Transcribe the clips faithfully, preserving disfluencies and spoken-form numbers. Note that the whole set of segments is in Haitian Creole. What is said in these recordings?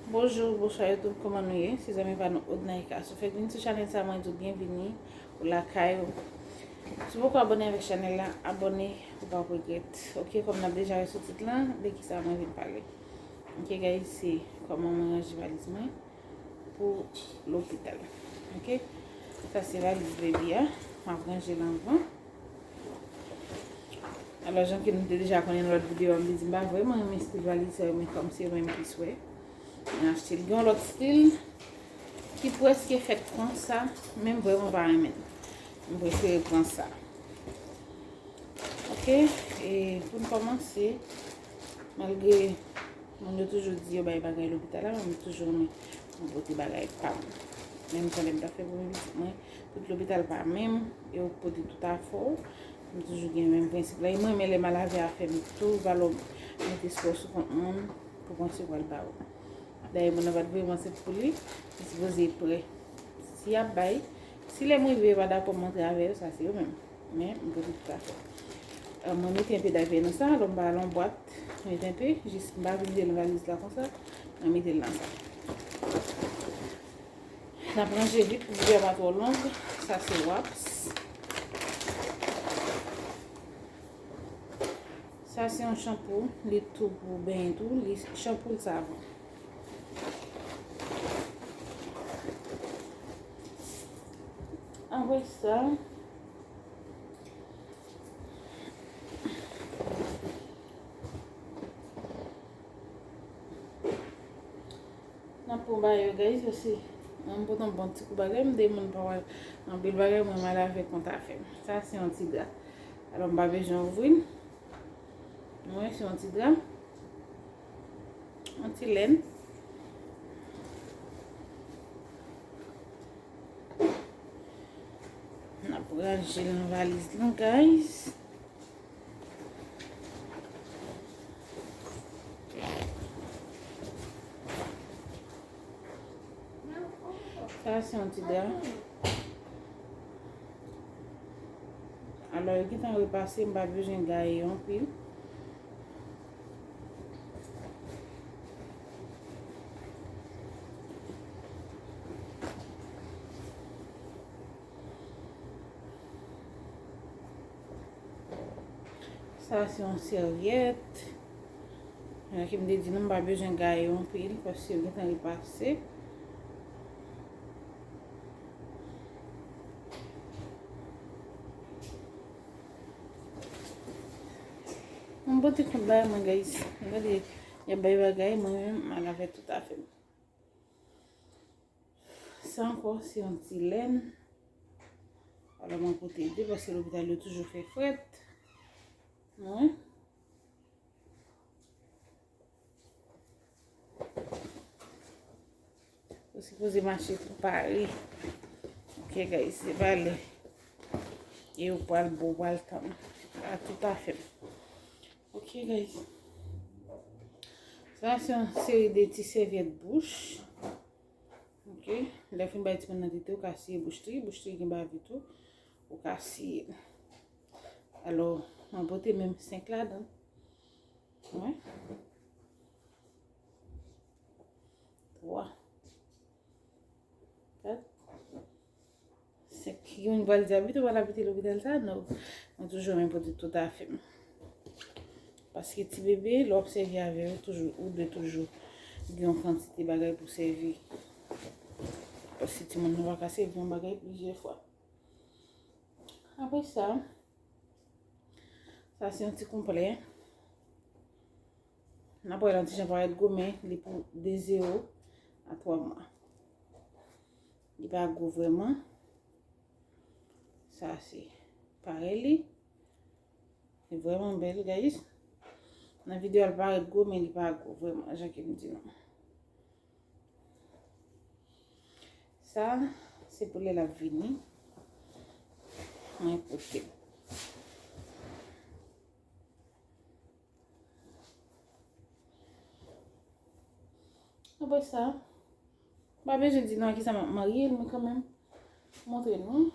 Bonjou, bonswa YouTube, kòman nou ye? Se zanmi pa nou Odnaika. Si w fèk vin sou chanèl sa, mwen di w byenvini, ou lakay ou. Si w poko abòne avèk chanèl la, abòne, ou p ap regrèt. Ok, kòm n ap deja wè sou tit lan, de kisa mwen vin pale. Ok, guys, se kòman mwen ranje valiz mwen pou lopital. Ok, sa se valiz baby a, m ap ranje l anvan. Alò, jan ke nou te deja konnen nan lòt videyo a, m te di m pa vrèman renmen stil valiz sa yo, men kòm se mwen m plis wè, mwen achte l. Gen yon lòt stil ki prèske fèt konsa, men m vrèman pa renmen l. M prefere pran sa. Ok, e pou n kòmanse, malgre moun yo toujou di yo bay bagay lopital la, men m toujou renmen mwen pote bagay pa m. Menm jan lè m t ap fè premye pitit mwen, tout lopital pa menm, e ou pote tout afè w. M toujou gen menm prensip la. E mwen, men lè m al avè afè m tou, valò mete sou sou kont moun pou panse pral ba ou. Dayè, moun nan pa t vle panse pou li, li sipoze prè. Si y ap bay, si lè m rive pa dakò m antre avè yo, sa se yo menm. Men, m pote tout afè. Euh, mwen mete enpe dayè nan sa, lè m ba l yon bwat, mete enpe, jis m pa vide l nan valiz la konsa, mwen mete l nan sa. N ap ranje vit pou videyo a pa twò long. Sa se wipes. Sa se yon chanpou, li tou pou benyen tou, li chanpou l savon. Apre sa, n ap pran bagay yo, guys, paske mwen m pote yon bon ti kou bagay, m de moun pa wè anpil bagay, mwen m al avèk kont afè m. Sa se yon ti dra. Alò, m pa bezwen ouvri l. Mwen, se yon ti dra. Yon ti lèn. N ap ranje l nan valiz lan, guys. Sa se yon ti dra. Alò, yo gentan repase, m pa bezwen gaye yo anpil. Sa se yon sèvyèt. Jan ke m te di nou, m pa bezwen gaye yo anpil, paske yo gentan repase. M pote kont bagay mwen, guys. Gade, y ap bay bagay, mwen menm, m al avè tout afè m. Sa ankò, se yon ti lèn. Alò, mwen pote de, paske lopital yo toujou fè frèt. Wi. Ou sipoze mache pou pare. Ok, guys, se pa lè. E ou pral bo, ou pral tann. A tout afè. Ok, guys. Sa, se yon seri de ti sèvyèt bouch. Ok. Lè w fin bay timoun nan tete, ou ka siye bouch li. Bouch li gen bavi tou. Ou ka siye l. Alò, mwen pote menm senk ladan. Wi. Twa. Kat. Senk. Youn pral di, "Abitye, w pral abite lopital sa?" Non. Mwen toujou renmen pote tout afè m. Paske ti bebe, lè w ap sèvi avè yo, toujou, ou dwe toujou gen yon kantite bagay pou sèvi. Paske timoun nan pa ka sèvi yon bagay plizyè fwa. Apre sa, sa se yon ti konplè. N ap wè l yon ti jan parèt gwo, men li pou de zewo a twa mwa. Li pa gwo vrèman. Sa se parèy li. Li vrèman bèl, guys. Nan videyo a, l parèt gwo, men li pa gwo vrèman, jan ke m di nou. Sa, se pou lè l ap vini. Mwen pote l. Apre sa, m pa bezwen di nou a kisa m ap marye l, men kanmenm, montre nou.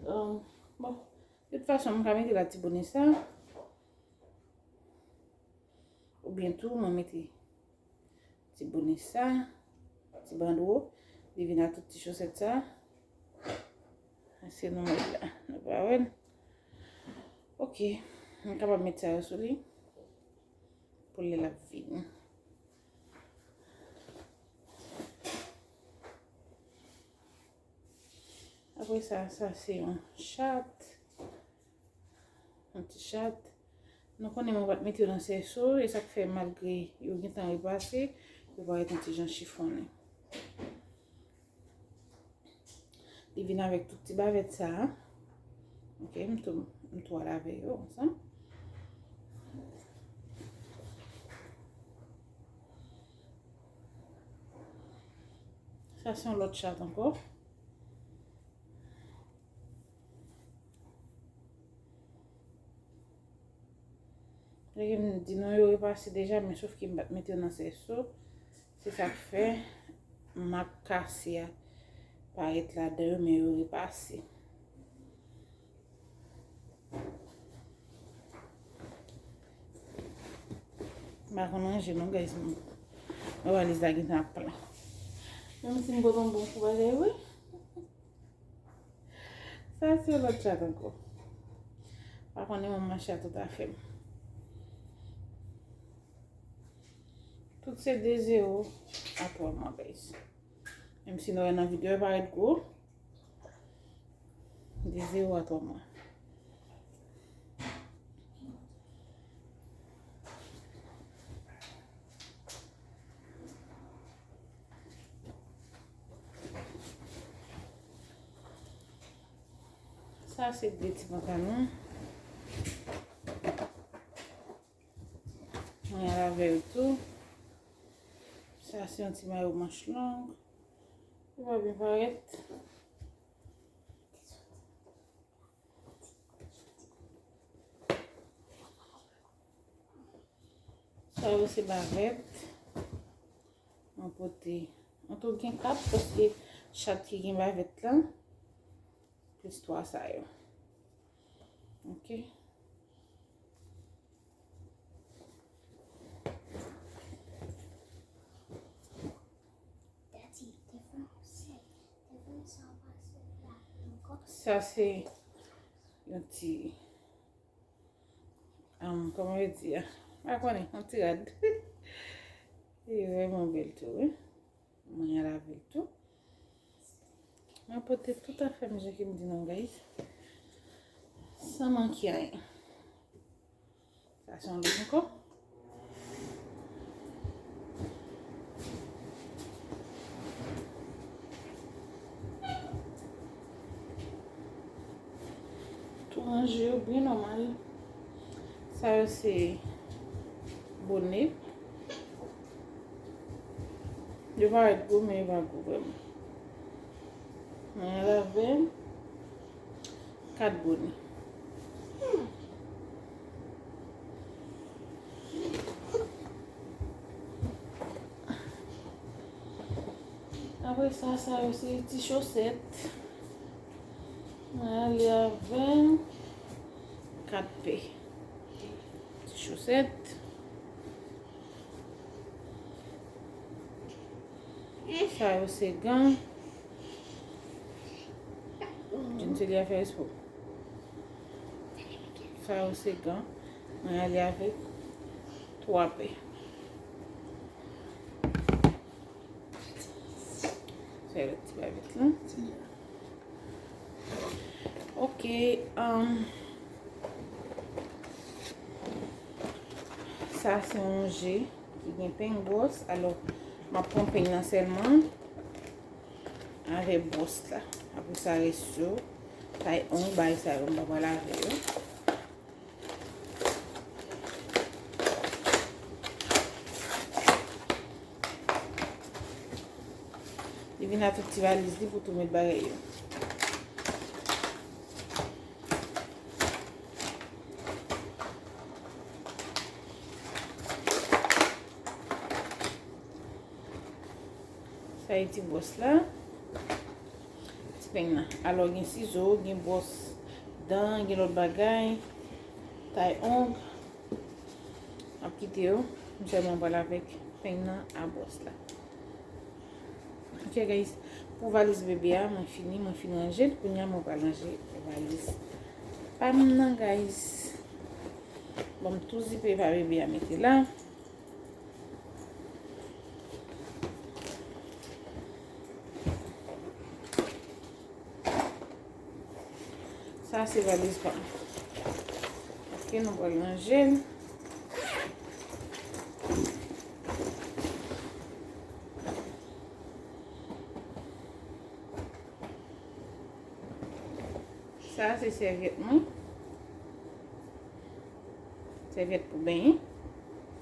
Euh, bon, de tout fason, m ka mete la ti bonè sa. Oubyen tou, mwen mete Ti bone sa, ti bandwo, li vin ak tout ti chosèt sa. Se nou mèt la, nou pa wè l. Ok, nou kapab met sa yo sou li pou lè l ap vini. Apre sa, sa se yon chat. Yon ti chat. Nou konnen mwen pa t mete yo nan sèso, e sa k fè malgre yo gentan repase, yo parèt yon ti jan chifonnen. Li vin avèk tout ti bavèt sa a. Ok, m tou, m tou al avè yo ansanm. Sa se yon lòt chat ankò. Lè ke m di nou yo repase deja, men sof ke m pa t mete yo nan sèso. Se sa k fè mak kase a parèt ladan yo, men yo repase. M pa konn ranje non, guys. Mwen valiz la gentan ap plen. Menm si m pran yon bon kou bagay, wi. Sa se lòt chat ankò. Pa konnen manman chat ou ta fè m. Tout se de zewo a twa mwa, guys. Menm si nou wè nan videyo, e parèt gwo. De zewo a twa mwa. Sa se de ti pantalon. Mwen al avè yo tou. Sa se yon ti mayo manch long. Li pa byen parèt. Sa yo se bavèt. Mwen pote. An tou gen kat paske chat ki gen bavèt la. Plis twa sa yo. Ok. Sa se yon ti, um, kòman yo di a? M pa konnen, yon ti rad. Li vrèman bèl tou, wi. Mwen al avè l tou. Mwen pote tout afè m jan ke m di nou, guys. San manke anyen. Sa se yon lòt ankò. Tou ranje yo byen nòmal. Sa yo se bone. Yo parèt gwo, men yo pa gwo vrèman. Mwen al avè kat bone. Apre sa, sa yo se ti chosèt. Mwen ale avè kat pè. Ti chosèt. Sa yo se gan. Jenn se li a fè espò. Sa yo se gan. Mwen ale avèk twa pè. Sa yo ti bavèt la. Ok, um, sa se yon je ki gen peny bwòs. Alò, m ap pran peny nan sèlman avè bwòs la. Apre sa, rès yo, tay ong, bagay sa yo, m pa pral avè yo. Li vin ak tout ti valiz li pou tou met bagay yo. Sa e ti bwòs la. Ti peny nan. Alò, gen sizo, gen bwòs dan, gen lòt bagay. Tay ong. M ap kite yo. Sèlman pral avèk peny nan a bwòs la. Ok, guys, pou valiz bebe a, mwen fini, mwen fin ranje l. Kounye a, mwen pral ranje valiz pa m nan, guys. Bon, m tou zipe pa bebe a mete la. Sa se valiz pa m. Ok, nou pral ranje l. Sa se sèvyèt mwen. Sèvyèt pou benyen.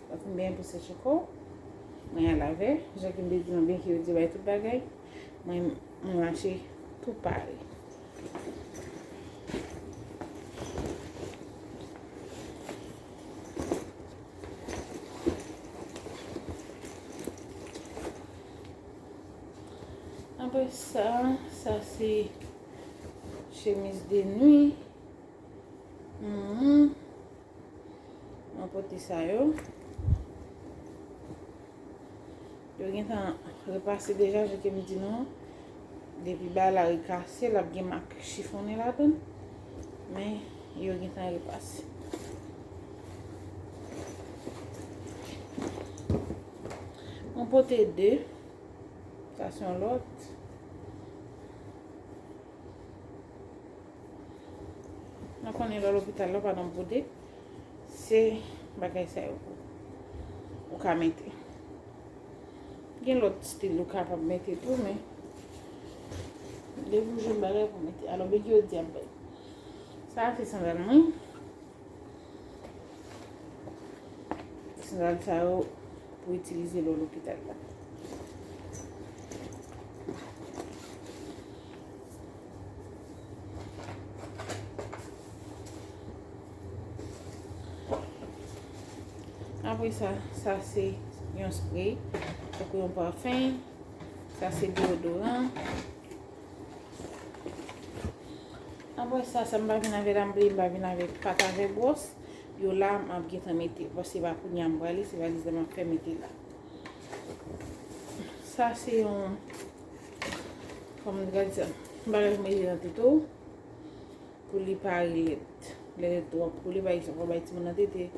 Lè w fin benyen pou seche kò w. Mwen al avè. Jan ke m te di nou, byenke yo di bay tout bagay, mwen, mwen mache tou pare. Apre sa, sa se chemiz de nwi. Mhm. Mwen pote sa yo. Yo gentan repase deja, jan ke m di nou. Depi ba la rekase, l ap gen mak chifonnen ladan l. Men, yo gentan repase. Mwen pote de. Sa se yon lòt. Nou konnen lè w lopital la, w pa nan bwode. Se bagay sa yo pou ou ka mete. Gen lòt stil ou kapab mete tou, men depi w jwenn bagay pou mete. Alò, byenke yo di ap bay. Sa a se sandal mwen. Sandal sa yo pou itilize lè w lopital la. Apre sa, sa se yon spray, tankou yon pafen. Sa se deodoran. Apre sa, sa m pa vin avè la, m bliye m pa vin avè pat avè bwòs. Yo la, m ap gentan mete. Paske se pa kounye a m prale, se valiz la m ap fè mete la. Sa se yon, kòman m te ka di sa? Yon bagay pou mete nan tete w. Pou li pa rele lèt. Lè lèt ou ap koule, pa egzanp, w ap bay timoun nan tete,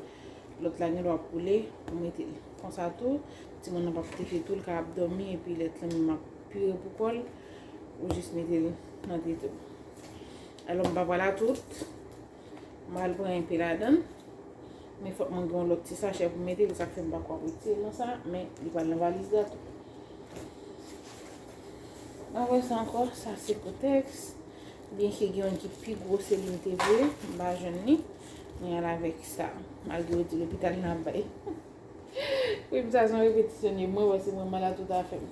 lòt la gen dwa ap koule, ou mete l. Konsa tou, timoun nan p ap tete tou, l kapab dòmi, epi lèt lan menm ap pire pou kò l, ou jis mete l nan tete w. Alò, m pa pral a tout, m al pran enpe ladan l, men fòk mwen gen yon lòt ti sachè pou mete l, sa k fè m pa ko ap retire l nan sa, men li pral nan valiz la tou. Apre sa ankò, sa se kotèks. Byenke gen youn ki pi gwo, se li m te vle, m pa jwenn li. Mwen al avèk sa. Malgre yo di lopital nan ap bay. Wi, m sa se yon repetisyon mwen, paske mwen malad tout afè m.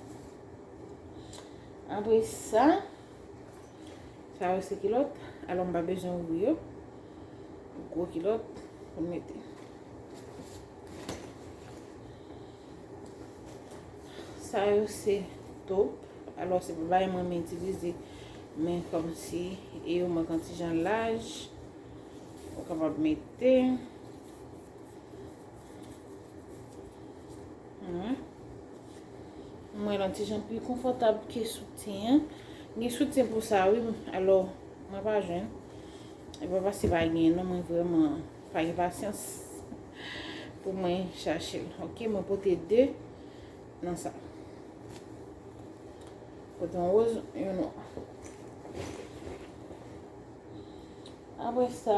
Apre sa, sa yo se kilòt. Alò, m pa bezwen ouvri yo. Gwo kilòt pou m mete. Sa yo se top. Alò, se pa bagay mwen renmen itilize, men kòmsi e yo mank yon ti jan laj, ou kapab mete. Wi. Mwen, l yon ti jan pi konfòtab ke soutyen an. Gen soutyen pou sa, wi. Alò, mwen pa jwenn. E pa paske pa gen, non, mwen vrèman pa gen pasyans pou mwen chache l. Ok, mwen pote de nan sa. Pote yon woz, yon nwa. Apre sa,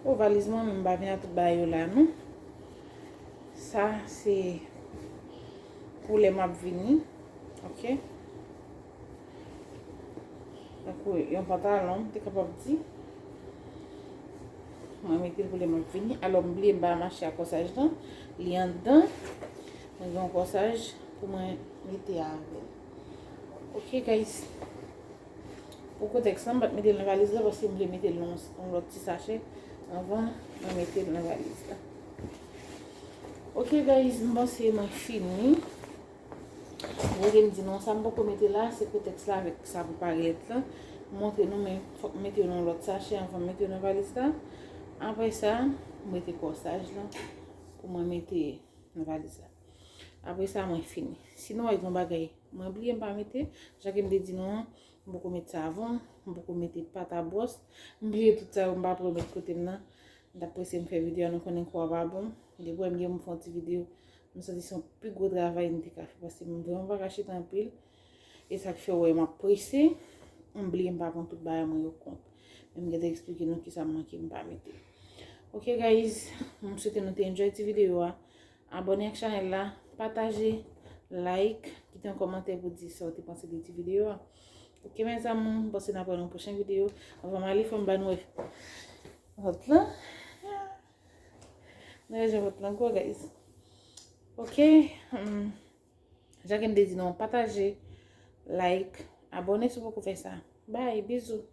o, valiz mwen menm pa vin a tout bagay yo la, non. Sa, se pou lè m ap vini. Ok. Tankou yon pantalon, m te kapab di. Mwen mete l pou lè m ap vini. Alò, m bliye m pa mache ak kòsaj lan. Li anndan. Mwen gen yon kòsaj pou mwen mete avè l. Ok, guys. Pou kotèks lan, m pa t mete l nan valiz la, paske m vle mete l nan yon lòt ti sachè anvan mwen mete l nan valiz la. Ok, guys, m panse mwen fini. Jan ke m di nou, sa m poko mete la, se kotèks la avèk sa pou pare lèt lan. M montre nou, men fòk m mete yo nan yon lòt sachè anvan m mete yo nan valiz la. Apre sa, m mete kòsaj lan. Mwen mete nan valiz la. Apre sa, mwen fini. Sinon, wè, gen yon bagay mwen bliye, m pa mete. Jan ke m te di nou an, m poko met savon, m poko mete pat a bwòs. M bliye tout sa yo, m pa pran met kote m nan. M t ap prese m fè videyo a, nou konnen kò a pa bon. Depi wè m gen pou m fè yon ti videyo, m santi se yon pi gwo travay m te ka fè, paske m vrèman pa ka chita anpil. E sa k fè w wè m ap prese, m bliye m pa pran tout bagay mwen yo kont. Men m gentan eksplike nou kisa m manke m pa mete. Ok guys, m swete nou te enjoy ti videyo a. Abòne ak chanèl la, pataje, like, kite yon kòmantè pou di sa w te panse de ti videyo a. Ok mes amours, m panse n ap wè nan pwochen videyo. Anvan m ale, fò m ba nou wè vant lan. Nou wè jan vant lan gwo, guys. Ok, hmm, jan ke m te di nou, pataje, like, abòne si w poko fè sa. Bye, bizou.